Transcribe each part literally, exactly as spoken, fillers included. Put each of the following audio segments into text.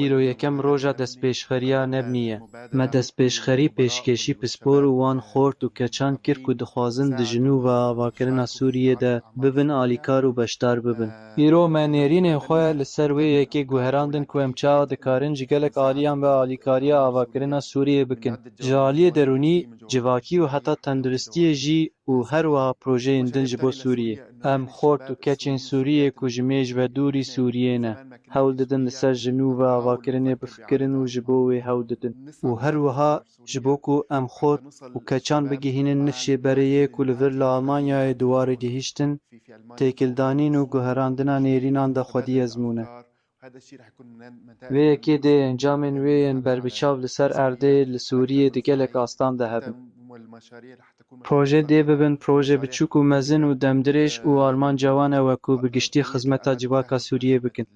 Îro yekem roja destpêşxeriya NEBNî ye. Me destpêşxerî pêşkêşî pispor û wan xort û keçan kir ku dixwazin di ji nû ve avakirina Sûriyê de bibin alîkar û beşdar bibin. Îro me nêrînên xwe li ser wê yekê guherandin ku em çawa dikarin ji gelek aliyan ve alîkariya avakirina Sûriyê bikin. Ji aliyê derûnî, civakî û heta tenduristiyê jî û her wiha projeyên din ji bo Sûriyê. Em xort û keçên Sûriyê ku ji mêj ve dûrî Sûriyê ne, hewl didin li ser ji nû ve avakirinê bifikirin û ji bo wê hewl didin. Û her wiha ji bo ku em xort û keçan bigihînin nifşê berê yê ku li vir li Almanyayê di warê gihîştin, têkildanîn û guherandina nêrînan de xwedî ezmûn e. Vê yekê dê encamên wê yên berbiçav li ser erdê li Sûriyê di gelek astan de hebin. Proje dê bibin proje biçûk û mezin û demdirêj û armanca wan ew e ku bi giştî xizmeta civaka Sûriyê bikin.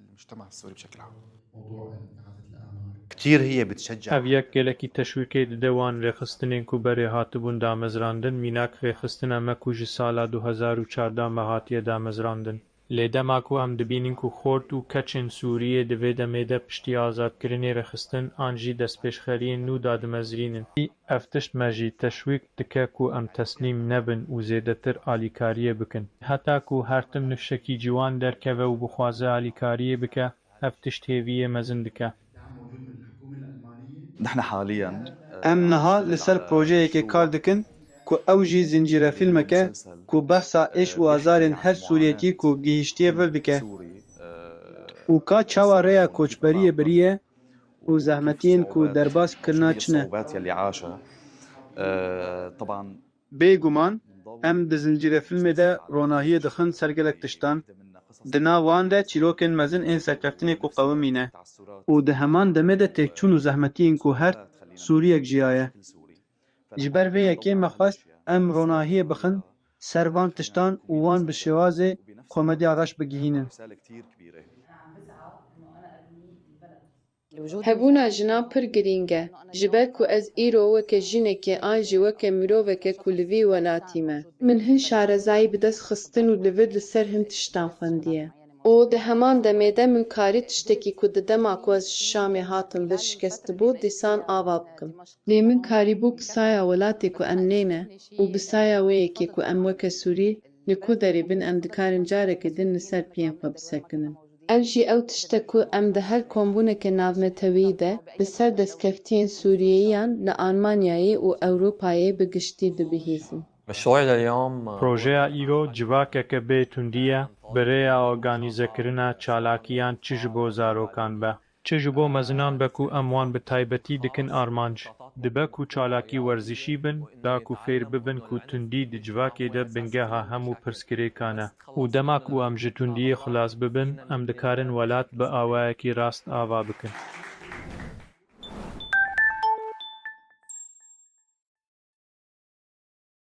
Ev yek gelekî teşwîqê dide wan rêxistinên ku berê hatibûn damezrandin, mînak rêxistina me ku ji sala du hezar û çardeh me hatiye damezrandin. Lê dema ku em dibînin ku xort û keçên Sûriyê di vê demê de piştî azadkirinê rêxistin an jî destpêşxeriyên nû dadimezrînin, ev tişt me jî teşwîq dike ku em teslîm nebin û zêdetir alîkariyê bikin. Heta ku her tim nifşekî ciwan derkeve û bixwaze alîkariyê bike, ev tişt hêviyê mezin dike. Em niha li ser projeyekê kar dikin ku ew jî zincîrefîlmek e ku behsa êş û azarên her Sûriyekî ku gihîştiye vir dike û ka çawa rêya koçberiyê biriye û zehmetiyên ku derbas kirina çi ne. Bêguman em di zincîrefîlmê de ronahiyê dixin ser gelek tiştan. Di nav wan de çîrokên mezin ên serkeftinê ku qewimî ne. Û di heman demê de têkçûn û zehmetiyên ku her Sûriyek jiyaye. Ji ber vê yekê me xwest em ronahiyê bixin ser van tiştan û wan bi şêwazê komediya reş bigihînin. Hebûna jinan pir girîng e, ji ber ku ez îro weke jinekê an jî weke miroveke ku li vî welatî me, min hin şarezayî bi dest xistin û li vir li ser hin tiştan xwendiye. Û di heman demê de min karî tiştekî ku di dema ku ez ji Şamê hatim vir şikestibû, dîsan ava bikim. Lê min karîbû bi saya welatê ku em lê ne û bi saya wê yekê ku em weke Sûrî li ku derê bin em dikarin careke din li ser piyên xwe bisekinin. Ev jî ew tişt e ku em di her kombûneke navneteweyî de li ser destkeftiyên Sûriyeyiyan li Almanyayê û Ewropayê bi giştî dibihîzin. Projeya îro civakeke bê tundî ye, bi rêya organîzekirina çalakiyan çi ji bo zarokan be, çi ji bo mezinan be ku em wan bi taybetî dikin armanc. Dibe ku çalakî werzişî bin, da ku fêr bibin ku tundî di civakê de bingeha hemû pirsgirêkan e. Û dema ku em ji tundiyê xilas bibin, em dikarin welat bi awayekî rast ava bikin.